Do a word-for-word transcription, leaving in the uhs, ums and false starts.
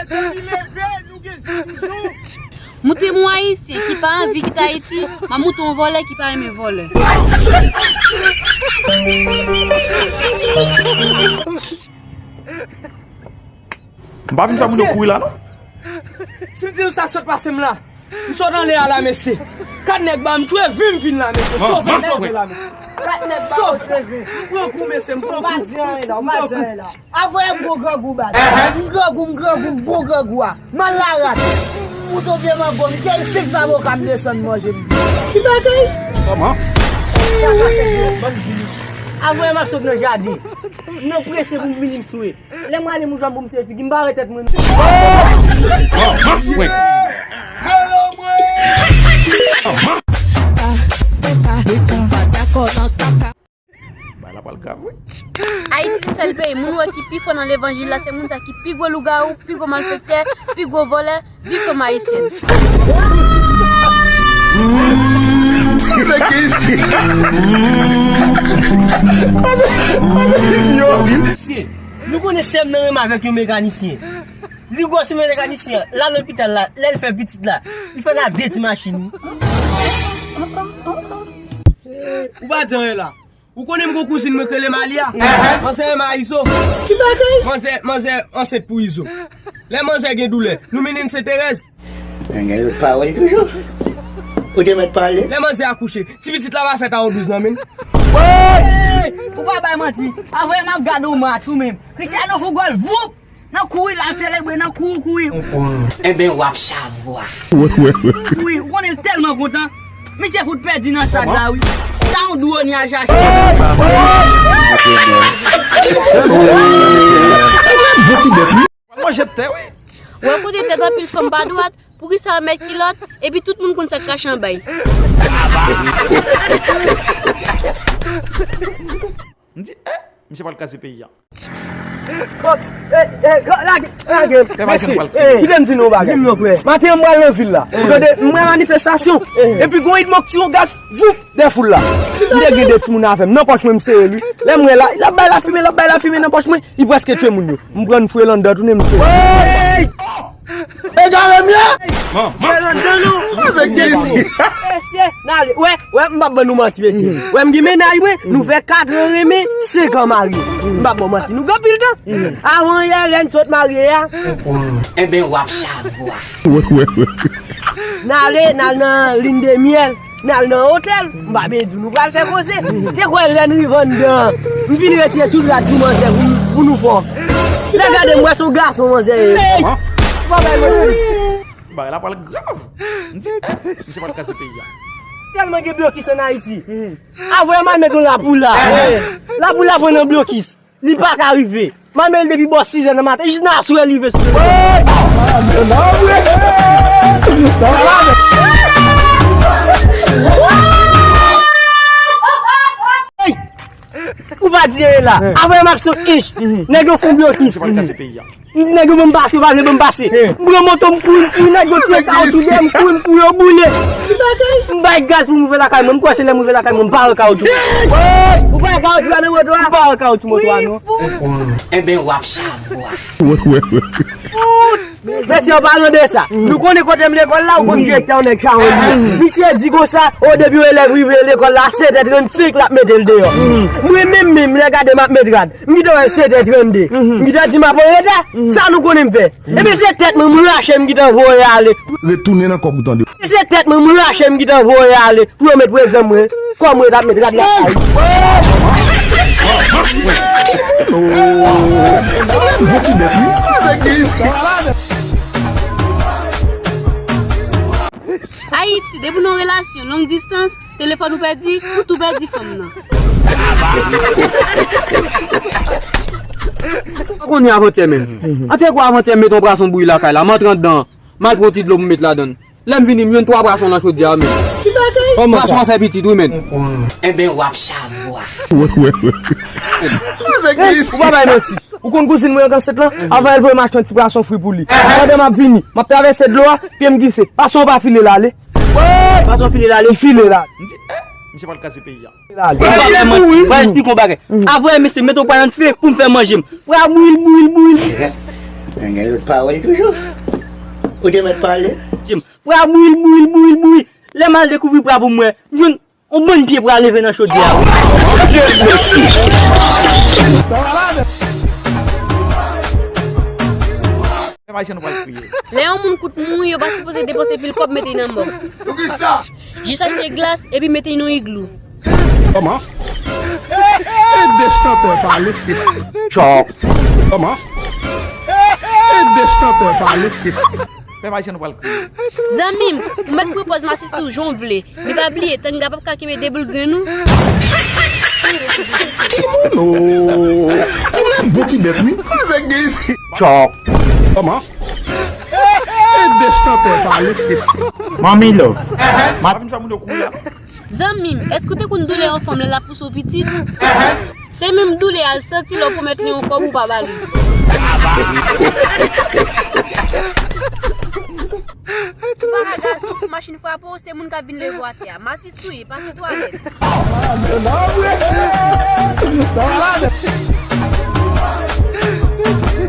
Zanmi leve, nou gen zanmi jou. Montre m yon Ayisyen ki pa anvi kite Ayiti, m ap montre w yon vòlè ki pa renmen vòlè. M pa vin fè moun yo kouri la, non. Si m di nou sa sot pase m la, m sot anlè a la, mesye. Kat nèg ba m twe vi m vin la, mesye. Sove m sove la, mesye. Kat nèg ba m twe vi. M pran kou, mesye, m pran kou. M pa di anyen la, m pa di anyen la. Avoye m gwo grangou baz. M grangou, m grangou, m bon grangou a. M al larat. M moute vye mango, m jere senk zaboka, m desann manje m. Ki bagay? Kòman? Avoye m ap sot nan jaden. M nan prese pou m vini m swe. Lè m ale m jwenn pou m sere figi, m bare tèt mwen. Bay la pral grav, wi. Ayiti se sèl peyi, moun ou wè ki pi fò nan levanjil la, se moun sa ki pi gwo lougawou, pi gwo malfektè, pi gwo vòlè, viv fanm ayisyèn. Mesye, nou konnen sè m nan renmen avèk yon mekanisyen. Li gwòs yon mekanisyen, la lopital la, lè l fè pitit la, li fè l ak de ti machin, wi. Ou pa di anyen la. Ou konnen m gon kouzin mwen k rele Malia? Manzè renmen a Izo. Ki bagay? Manzè, manzè ansent pou Izo. Lè manzè gen doulè, nou mennen l Senterèz. Men gen lòt pawòl toujou. Ou te mèt pale. Lè manzè akouche, ti pitit la pa fèt a yon douz nan men. Hey! Ou pa bay manti. Avè m ap gade yon match ou menm. Cristiano fè gòl, voup! Nan kouri l al selebre, nan kouri, kouri. Enben, w ap chavwa. Kouri, ou konnen l tèlman kontan. Misye fout pèdi nan stad la, wi. Sa yon dwoni al chache. Bon ti bèt, wi. Manje tè, wi. Ou wè kote tèt anpil fanm pa dwat, poukisa yo met kilòt, epi tout moun konn sa k kache anba l? M di, eh, misye pral kraze peyi a. Bon, eh, eh, lage, lage. Mesye, kite m di nou yon bagay. Di m non, frè. Maten an, m pral nan vil la. Ou tande, m wè manifestasyon. Epi gon Edmond k tire yon gaz, voup, dèyè foul la. M te gen de timoun avè m. Nan pòch mwen, m sere l, wi. Lè m wè la, l ap bay lafimen, l ap bay lafimen nan pòch mwen. Li prèske tye moun yo. M pran fre l anndan, tounen m sere. Hey! Egare m ye! Fè l anndan non. Mesye, n ale. Wè, wè, m p ap ban nou manti, mesye. Wè, m gen mennaj mwen, nou fè kat an renmen, senk an marye. M p ap ban manti, nou gen anpil tan. Avan yè, lè n sot marye a. Enben, w ap chavwa. N ale, n al nan lin de myèl. N al nan otèl, m pa byen di w, nou pral fè koze. Te kwè lè n rive anndan, m fin retire tout rad sou manzè pou, pou nou fò. Lè gade m wè se yon gason manzè ye. Hey! Bon, bay manti. Bagay la pral grav. M di, eh, misye pral kraze peyi a. Tèlman gen blokis ann Ayiti. Avè m al met yon lapoula. Lapoula pran nan blokis. Li pa ka rive. M al met l depi bò sizè nan maten, jis nan aswè li rive sou mwen. Hey! Ou pa di anyen la. Avè m ap sot ich. Nèg yo fè yon blokis. M di nèg yo ban m pase, yo pa vle ban m pase. M pran moto, m kouri, m kouri, nèg yo tire kawotchou dèyè m, kouri, m kouri, yo boule. M bay gaz pou m rive lakay mwen, m kwè se lè m rive lakay mwen, m pa wè kawotchou. Ou pa wè kawotchou la nan moto a? M pa wè kawotchou moto a non. Enben, w ap chavwa. Mesye, an palan de sa, nou konnen kote m lekòl la, ou konn direktè yon nèg sa yon li. Misye di konsa, o depi yon elèv rive lekòl la, sèt è trannsenk l ap mete l deyò. Mwen menm menm, lè gade m ap met rad, m gentan wè l sèt è trannde. M gentan di m ap anreta, sa nou konnen m fè? Ebyen se tèt mwen m rache m gentan voye ale. Retounen nan kòb ou tande. Se tèt mwen m rache m gentan voye ale pou yo met prezan mwen. Kòm mwen t ap met rad lakay. Bon ti bèt wi. Ayiti, depi w nan relasyon long distance, telefòn ou pèdi, ou tou pèdi fanm nan. Ou konnen avanyè menm. An te kwè avanyè m met yon pwason bouyi lakay la, m antre anndan, m al pran yon ti dlo pou m met ladann. Lè m vini, m jwenn twa pwason nan chodyè a menm. Pwason an fè pitit wi menm. Enben w ap chavwa. Ou pa bay manti. Ou konn kouzin mwen an ansent lan? Avan l voye m achte yon ti pwason fri pou li. Pandan m ap vini, m ap travèse dlo a, pye m glise. Pwason an pa file l ale. Pwason file l ale. Li file l ale. M di, eh, misye pral kraze peyi a. Ou pa bay manti. Mwen esplike yon bagay. Avan mesye met yon pwa nan dife pou m fè manje m. Pwa bouyi l, bouyi l, bouyi l. Nèg gen lòt pawòl toujou. Ou te mèt pale. Pra bouyi l, bouyi l, bouyi l, bouyi. Lè m al dekouvri pra pou mwen, m jwenn yon bann pye pra leve nan chodyè a. Pèp Ayisyen, nou pral kriye. Lè yon moun kout mouri, yo pa sipoze depanse pil kòb mete nan mò. Jis achte glas epi mete nan iglou. Kòman? Ede chantè pale. Chòk. Kòman? Ede chantè pale. Pèp Ayisyen, nou pral kriye. Zanmi m, ou mèt pran pòz masisi w jan w vle. Men pa bliye, tanga p ap ka kenbe de boul grenn ou. Kimono. Ti moun bon ti bèt, wi. Chòk. Kòman? Ede chantè pale. Manmi Love. M ap vin fè moun yo kouri a. Zanmi m, èske w te konn doulè yon fanm lè l ap pouse w pitit? Se menm doulè a l santi lè w pwomèt li yon kòb ou pa ba li. Ou pa ka gason pou machin frape w, se moun k ap vin leve w atè a. Masisi w ye, pase twalèt.